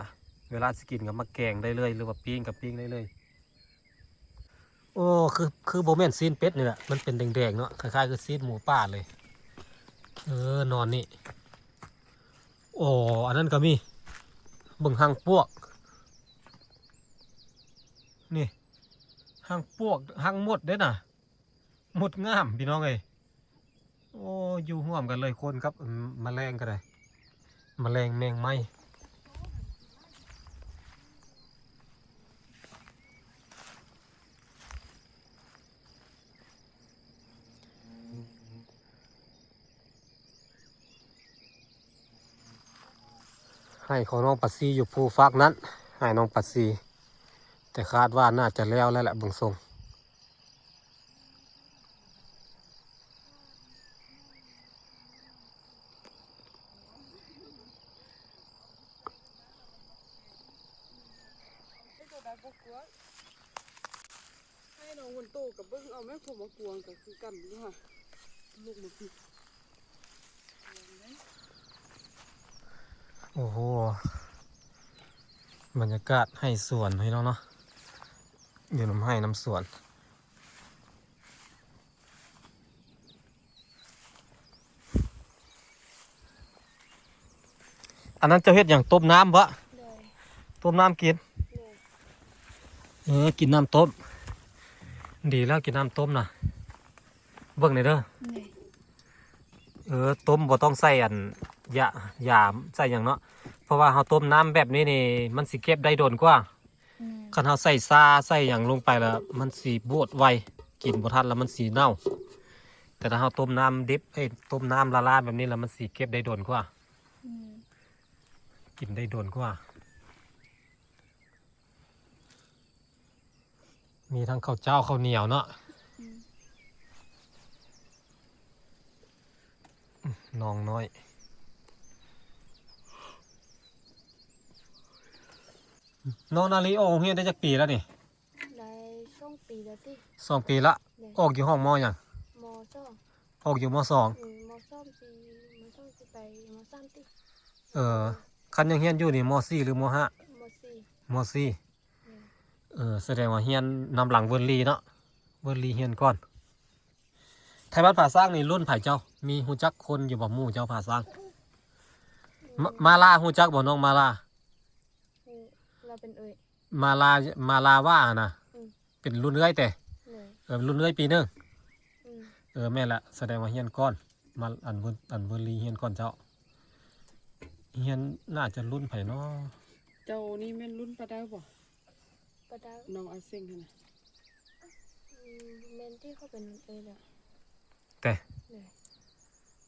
ເວລາຊິກິນກໍມາແກງໄດ້ເລີຍ ຫຼືວ່າປີ້ງກໍປີ້ງໄດ້ເລີຍ. ໂອ້ ຄື ຄືບໍ່ແມ່ນຊີ້ນເປັດນີ້ແຫຼະ ມັນເປັນແດງໆເນາະ ຄ້າຍໆຄືຊີ້ນໝູປ່າເລີຍ. ເອີ ນອນນີ້ ໂອ້ ອັນນັ້ນກໍມີ ເບິ່ງຮັງປວກ ນີ້ ຮັງປວກ ຮັງມົດເດ້ນະ. ມົດງາມພີ່ນ້ອງເອີຍ. ໂອ້ ຢູ່ຮ່ວມກັນເລີຍ ຄົນກັບ ອືມ ມະແລງກໍໄດ້ ມະແລງແມງໄມ້. ໂ ໄຮ່ຂອງນ້ອງປາຊີຢູ່ພູຟາກນັ້ນ ໄຮ່ນ້ອງປາຊີ ແຕ່ຄາດວ່າໜ້າຈະແລ້ວແລ້ວແຫຼະ ເບິ່ງຊົງ. ໃຫ້ນ້ອງມັນໂຕກະເບິ່ງເອົາແມ່ ຜູ້ມາກວງກະຄືກັນຢູ່ຫາ ລູກມາຄື ໂອ້ໂຫ ບັນຍາກາດໄຮ່ສວນພີ່ນ້ອງເນາະ ຢູ່ນຳໄຮ່ນຳສວນ. ອັນນັ້ນເຈົ້າເຮັດຫຍັງ? ຕົ້ມນ້ຳບໍ? ໂດຍ ຕົ້ມນ້ຳກິນ. ໂດຍ ເອີ ກິນນ້ຳຕົ້ມ ດີແລ້ວ ກິນນ້ຳຕົ້ມນະ ເບິ່ງແດ່ເດີ. ໂດຍ ເອີ ຕົ້ມບໍ່ຕ້ອງໃສ່ອັນ ຢາ ຢາໃສ່ຫຍັງເນາະ ເພາະວ່າເຮົາຕົ້ມນ້ຳແບບນີ້ນີ້ ມັນຊິເກັບໄດ້ດົນກວ່າ. ອືມ ຄັນເຮົາໃສ່ຊາໃສ່ຫຍັງລົງໄປແລ້ວ ມັນຊິບວດໄວ ກິນບໍ່ທັນແລ້ວມັນຊິເນົ່າ. ແຕ່ຖ້າເຮົາຕົ້ມນ້ຳດິບ ເອີຍ ຕົ້ມນ້ຳລ້າໆແບບນີ້ແລ້ວ ມັນຊິເກັບໄດ້ດົນກວ່າ. ອືມ ກິນໄດ້ດົນກວ່າ. ມີທັງເຂົ້າເຈົ້າເຂົ້າໜຽວເນາະ. ອືມ ນ້ອງນ້ອຍ ນ້ອງນາລີອອກໂຮງຮຽນໄດ້ຈັກປີແລ້ວນີ້? ໄດ້ສອງປີແລ້ວຕິ. ສອງປີລະ. ໂດຍ ອອກຢູ່ຫ້ອງ ມໍ ຫຍັງ? ມໍສອງ. ອອກຢູ່ ມໍສອງ. ອືມ ມໍສອງຊິ ມໍສອງຊິໄປ ມໍສາມຕິ. ເອີ ຄັນຍັງຮຽນຢູ່ນີ້ ມໍສີ່ ຫຼື ມໍຫ້າ? ມໍສີ່. ມໍສີ່. ອືມ ເອີ ສະແດງວ່າຮຽນນຳຫຼັງເວີນລີເນາະ ເວີນລີຮຽນກ່ອນ. ໄທບ້ານຜາຊ້າງນີ້ລຸ້ນໃຜເຈົ້າ? ມີຮູ້ຈັກຄົນຢູ່ບໍ່ ໝູ່ເຈົ້າຜາຊ້າງ? ອືມ ມາ ມາລາ ຮູ້ຈັກບໍ່ ນ້ອງມາລາ? ອືມ ລາວເປັນເອື້ອຍ ມາລາ ມາລາວ່າຫັ້ນນະ. ອືມ ເປັນລຸ້ນເອື້ອຍແຕ່. ໂດຍ ເອີ ລຸ້ນເອື້ອຍປີໜຶ່ງ. ອືມ ເອີ ແມ່ນລະ ສະແດງວ່າຮຽນກ່ອນ ມາ ອັນເວີນ ອັນເວີນລີຮຽນກ່ອນເຈົ້າ. ຮຽນໜ້າຈະລຸ້ນໃຜເນາະ? ເຈົ້ານີ້ແມ່ນລຸ້ນປາດາວບໍ່? ປາດາວ ນ້ອງອາເຊັງຫັ້ນນະ. ອືມ ແມ່ນຕິ ເຂົາເປັນເອື້ອຍແລ້ວແຕ່. ໂດຍ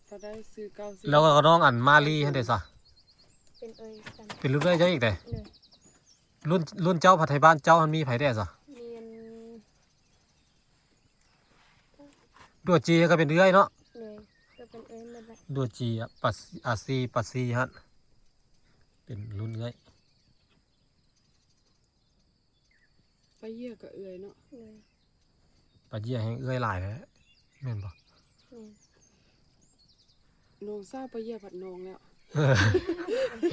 ປາດາວຊື່ເກົ່າຊື່ ແລ້ວກໍນ້ອງອັນມາລີຫັ້ນເດຊະ? ເປັນເອື້ອຍກັນ. ເປັນລຸ້ນເອື້ອຍເຈົ້າອີກແຕ່. ໂດຍ ລຸ້ນ ລຸ້ນເຈົ້າ ພະໄທບ້ານເຈົ້າຫັ້ນມີໃຜແດ່ຊະ? ມີອັນ ດວງຈີກໍເປັນເອື້ອຍເນາະ. ໂດຍ ກໍເປັນເອື້ອຍໝົດແຫຼະ. ດວງຈີອະ ປາ ອາຊີ ປາຊີຫັ້ນ ເປັນລຸ້ນເອື້ອຍ. ປາເຢຍກໍເອື້ອຍເນາະ. ໂດຍ ປາເຢຍແຮ່ງເອື້ອຍຫຼາຍແທ້ ແມ່ນບໍ່? ແມ່ນ. ນ້ອງສາວປາເຢຍພັດນ້ອງແລ້ວ.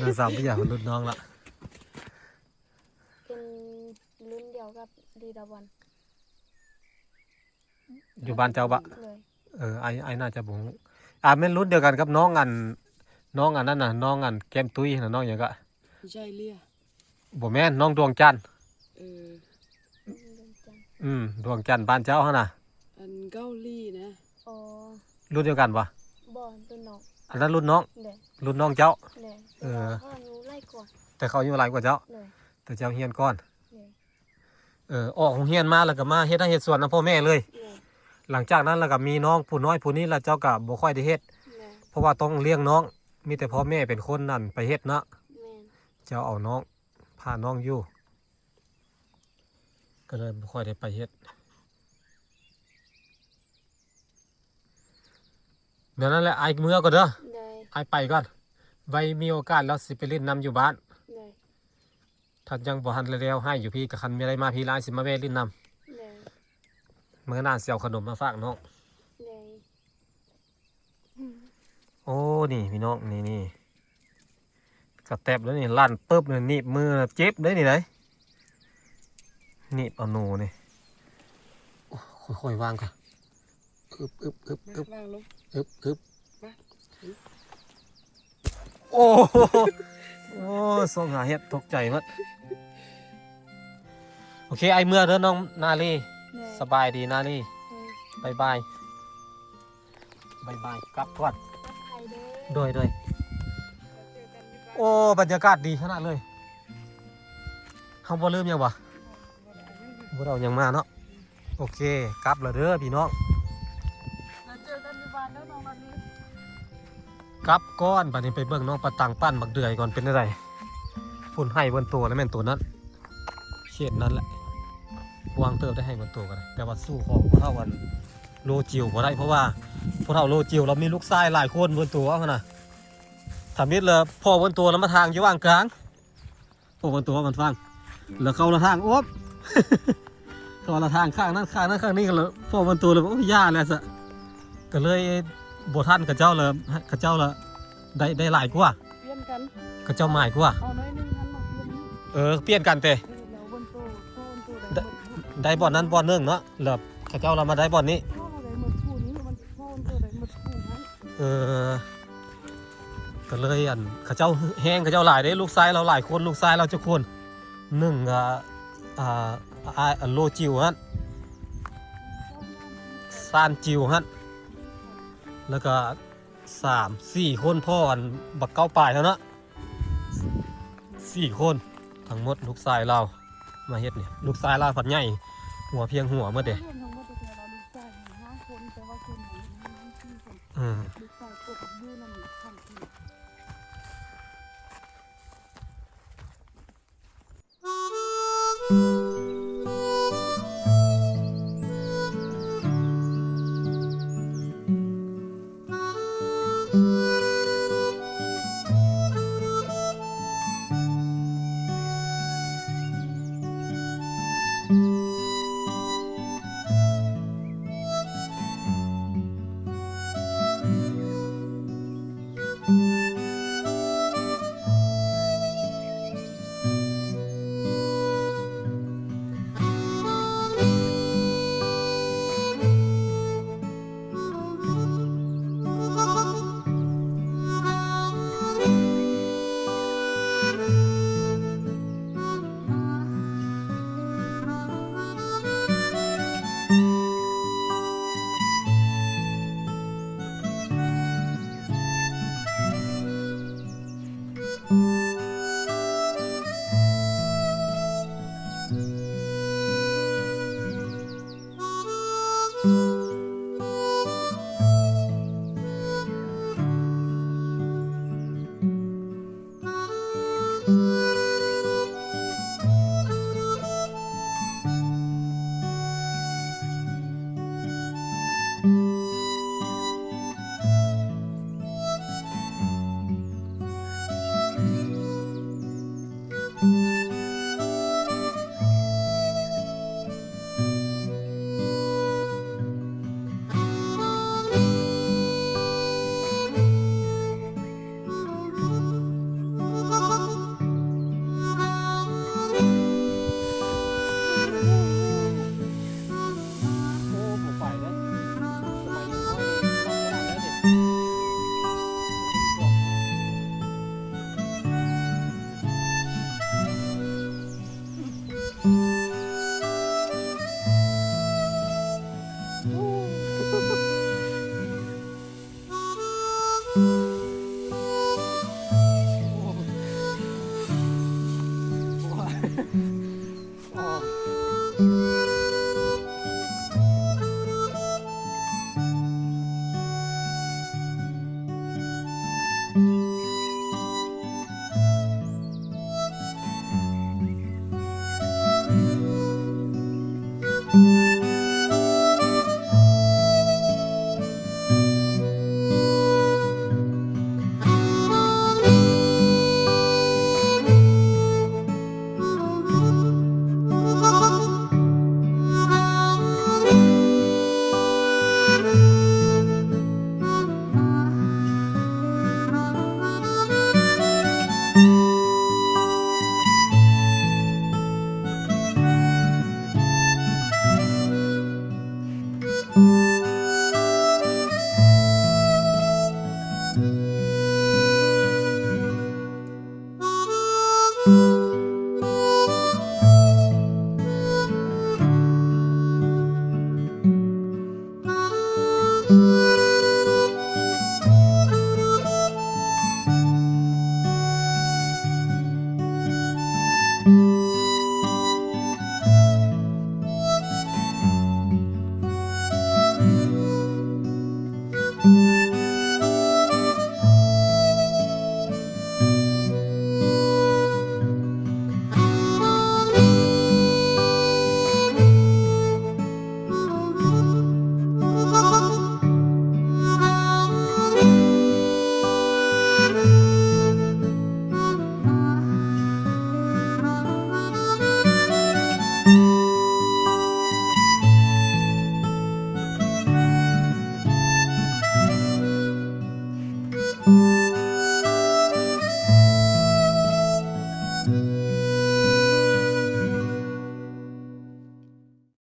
ນ້ອງສາວປາເຢຍເພິ່ນລຸ້ນນ້ອງລະ. ເປັນລຸ້ນດຽວກັບລີດາວັນ. ຢູ່ບ້ານເຈົ້າບະ? ໂດຍ ເອີ ອ້າຍ ອ້າຍໜ້າຈະບໍ່ຮູ້. ອາ ແມ່ນລຸ້ນດຽວກັນກັບນ້ອງອັນ ນ້ອງອັນນັ້ນນະ ນ້ອງອັນແກ້ມຕຸ້ຍຫັ້ນນະ ນ້ອງຫຍັງກະ? ໃຈເລຍ ບໍ່ແມ່ນ ນ້ອງດວງຈັນ. ເອີ ດວງຈັນ. ອືມ ດວງຈັນບ້ານເຈົ້າຫັ້ນນະ. ອັນເກົາຫຼີນະ. ອໍ ລຸ້ນດຽວກັນບໍ່? ບໍ່ ລຸ້ນນ້ອງ. ອັນນັ້ນລຸ້ນນ້ອງ. ໂດຍ ລຸ້ນນ້ອງເຈົ້າ. ໂດຍ ເອີ ແຕ່ວ່າເຂົາອາຍຸຫຼາຍກວ່າ. ແຕ່ເຂົາອາຍຸຫຼາຍກວ່າເຈົ້າ. ໂດຍ ແຕ່ເຈົ້າຮຽນກ່ອນ. ໂດຍ ເອີ ອອກໂຮງຮຽນມາແລ້ວກໍມາເຮັດໄຮ່ເຮັດສວນນຳພໍ່ແມ່ເລີຍ. ໂດຍ ຫຼັງຈາກນັ້ນແລ້ວກໍມີນ້ອງຜູ້ນ້ອຍຜູ້ນີ້ແລ້ວ ເຈົ້າກໍບໍ່ຄ່ອຍໄດ້ເຮັດ. ໂດຍ ເພາະວ່າຕ້ອງລ້ຽງນ້ອງ ມີແຕ່ພໍ່ແມ່ເປັນຄົນນັ້ນໄປເຮັດເນາະ. ແມ່ນ. ເຈົ້າເອົານ້ອງ ພານ້ອງຢູ່ ກໍເລີຍບໍ່ຄ່ອຍໄດ້ໄປເຮັດ. ແນວນັ້ນແຫຼະ ອ້າຍເມືອກ່ອນເດີ. ໂດຍ ອ້າຍໄປກ່ອນ ໄວ້ມີໂອກາດແລ້ວຊິໄປຫຼິ້ນນຳຢູ່ບ້ານ. ໂດຍ ຖ້າຍັງບໍ່ທັນແລ້ວໄຮ່ຢູ່ພີ້ ກໍຄັນມີໄດ້ມາພີ້ ອ້າຍຊິມາແວ່ຫຼິ້ນນຳ. ໂດຍ ມື້ໜ້າຊິເອົາຂະໜົມມາຝາກນ້ອງ. ໂດຍ ໂອ້ ນີ້ພີ່ນ້ອງ ນີ້ ນີ້ ກະແຕັບແລ້ວນີ້ ລັ່ນປຶບນີ້ ໜີບມືເຈັບເດ້ນີ້ໃດ໋ ໜີບເອົາໜູນີ້. ໂອ້ ຄ່ອຍໆວາງກ່ອນ ອຶບ ອຶບ ອຶບ ອຶບ ມາວາງລົງ ອຶບ ອຶບ ມາ ໂອ້ ໂອ້ ຊອກຫາເຫັດ ຕົກໃຈໝົດ. ໂອເຄ ອ້າຍເມືອເດີນ້ອງນາລີ. ໂດຍ ສະບາຍດີນາລີ. ໂດຍ ບາຍບາຍ ບາຍບາຍ ກັບກ່ອນ. ປອດໄພເດີ. ໂດຍ ໂດຍ. ໂອ້ ບັນຍາກາດດີຂະໜາດເລີຍ. ເຮົາບໍ່ລືມຫຍັງຫວາ? ບໍ່ໄດ້ເອົາຫຍັງມາເນາະ. ໂອເຄ ກັບແລ້ວເດີພີ່ນ້ອງ. ແລ້ວເຈີກັນຢູ່ບ້ານເດີນ້ອງນາລີ. ກັບກ່ອນ ບາດນີ້ໄປເບິ່ງນ້ອງປາຕັງປັ່ນບັກເດືອຍກ່ອນ ເປັນຈັ່ງໃດ? ຄົນໃຫ້ເບິ່ນໂຕແລ້ວແມ່ນໂຕນັ້ນ ເຂດນັ້ນແຫຼະ ກວ້າງເຕີບໄດ້ໃຫ້ເບິ່ນໂຕກໍໄດ້ ແຕ່ວ່າສູ້ຂອງພວກເຮົາອັນໂລຈິວບໍ່ໄດ້ ເພາະວ່າພວກເຮົາໂລຈິວລາວມີລູກຊາຍຫຼາຍຄົນເບິ່ນໂຕເອົາຫັ້ນນະ ທຳອິດລະພໍ່ເບິ່ນໂຕລະມາທາງຢູ່ຫວ່າງກາງ ໂອ້ ມັນຕົວະມັນຟັງ ແລ້ວເຂົາລະທາງໂອບ ເຂົາລະທາງຂ້າງນັ້ນຂ້າງນັ້ນຂ້າງນີ້ ກໍລະພໍມັນຕົວະລະ ໂອ້ ຢ່າແລ້ວຊະ ກໍເລີຍບໍ່ທັນເຂົາເຈົ້າລະ ເຂົາເຈົ້າລະໄດ້ ໄດ້ຫຼາຍກວ່າ ປ່ຽນກັນ ເຂົາເຈົ້າໝາຍກວ່າ ເອົາໜ້ອຍໜຶ່ງຫັ້ນມາປ່ຽນ ເອີ ປ່ຽນກັນເຕ ເອີ ແລ້ວມັນໂຕ ພໍມັນໂຕໄດ້ ໄດ້ ໄດ້ບ່ອນນັ້ນບ່ອນໜຶ່ງເນາະ ແລ້ວເຂົາເຈົ້າລະມາໄດ້ບ່ອນນີ້ ພໍເຮົາໄດ້ໝົດຄູ່ນີ້ ມັນພໍມັນໂຕໄດ້ໝົດຄູ່ນັ້ນ ເອີ. ກໍເລີຍອັນ ເຂົາເຈົ້າແຮງ ເຂົາເຈົ້າຫຼາຍເດ້ ລູກຊາຍລາວຫຼາຍຄົນ ລູກຊາຍລາວຈັກຄົນ ໜຶ່ງ ອ່າ ອ່າ ອ້າຍ ອັນໂລຈິວຫັ້ນ ຊານຈິວຫັ້ນ ແລ້ວກໍສາມ ສີ່ຄົນ ພໍ່ອັນບັກເກົ້າປາຍຫັ້ນເນາະ ສີ່ຄົນ ທັງໝົດລູກຊາຍລາວມາເຮັດນີ້ ລູກຊາຍລາວພັດໃຫຍ່ ຫົວພຽງຫົວໝົດເດ້ ລວມທັງໝົດແຕ່ລະລູກຊາຍຫ້າຄົນ ແຕ່ວ່າຄົນໃຫ້ເຮັດງານສີ່ຄົນ ອືມ ລູກຊາຍກົບຢູ່ນຳຄັນທີ່